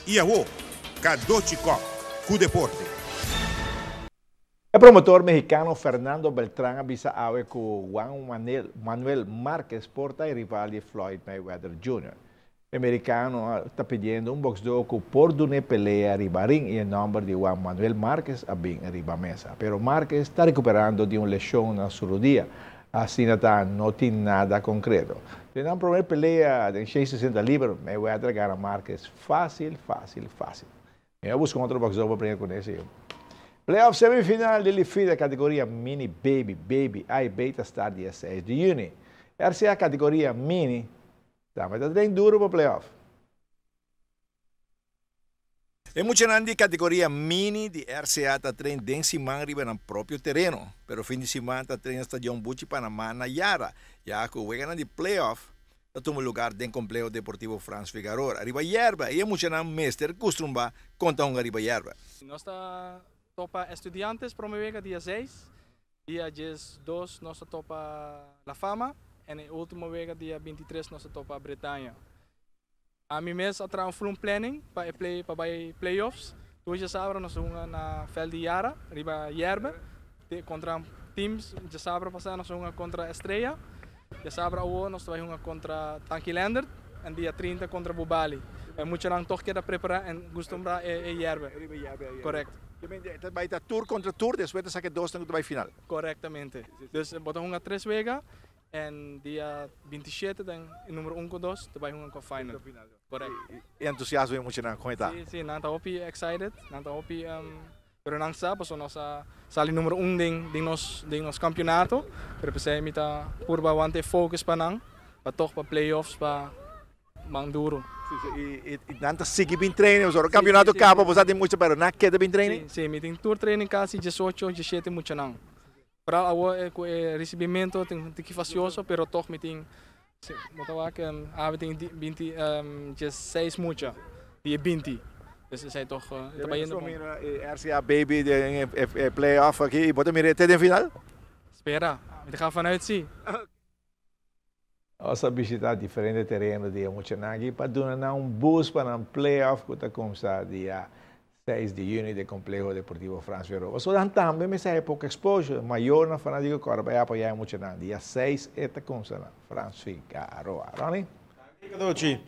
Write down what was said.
I awo, Cadochi Kock ku deporte. E promotor mexicano Fernando Beltran a bisa awe cu Juan Manuel Marquez por ta e rival di Floyd Mayweather Jr. E mericano ta pidiendo un boxdor cu por dun'e pelea riba ring y e nomber di Juan Manuel Marquez a bin riba mesa. Pero Marquez ta recuperando di un lesion na su rodia, asina ta no tin nada concreto. Den nan prome pelea den 160 liber, Mayweather a gana Marquez facil, facil, facil. Mi a busca un otro boxdor pa bringa cune si. Playoff semifinal di Lifida categoria Mini Baby, Baby A y B ta start dia 6 di juni. RCA categoria Mini tambe ta train duro pa playoff. E muchanan di categoria Mini di RCA ta train den siman riba nan propio tereno, pero fin di siman ta train na Stadion Buchi Panama na Yara, ya cu weganan di playoff ta tuma lugar den Compleho Deportivo Frans Figaroa riba yerba y e muchanan mester custumba con ta hunga riba yerba. Nos ta topa Estudiantes prome wega dia 6, dia 12 nos ta topa La Fama en e ultimo wega dia 23 nos ta topa Bretaña. Ami mes a traha un full planning pa e play pa bay playoffs. Tur djasabra nos ta hunga na veld di Yara riba yerba contra teams. Djasabra pasa nos a hunga contra Estrella. Djasabra awo nos ta bay hunga contra Tanki Leendert en dia 30 contra Bubali. E muchanan toch keda prepara en gustumbra e yerba. Correcto. Ta bay ta tur contra tur, despues ta saca e dosnan cu ta bay final. Correctamente. Dus bo ta hunga tres wega. En dia 27 den e numero 1 cu 2 ta bay hunga cu final. Correcto. E entusiasmo di muchanan con e ta? Si, si, nan ta hopi excited, nan ta hopi, pero nan sa pasobra nos a sali numero 1 den den nos den nos campeonato, pero p'esey mi ta purba wanta e focus pa nan pa toch pa playoffs pa man duro. Si, si, y nan ta sigui bin training, pasobra campeonato caba bo sa tin mucha pero nan keda bin training? Si, si, mi tin tur training casi 18, 17 muchanan. Vooral awor cu e recibimento tin tiki fastioso, pero toch mi tin, bo ta wak, awe tin binti, diesseis mucha di e 20. Dus esey toch ta bayendo bon. Mira e RCA Baby den e play-off aki y bo ta mira e te den final? Spera, mi ta ga vanuit si. Nos a bishita diferente tereno di e muchanan aki pa duna nan un boost pa nan play-off cu ta cumsa dia 6 di juni den Compleho Deportivo Frans Figueroa. Pasobra nan tambe mester haya poco exposure. Mayornan fanatico cu ora bay apoya e muchanan. Dia 6 e ta cumsa na Frans Figueroa. Ronnie? Danki Cadochi.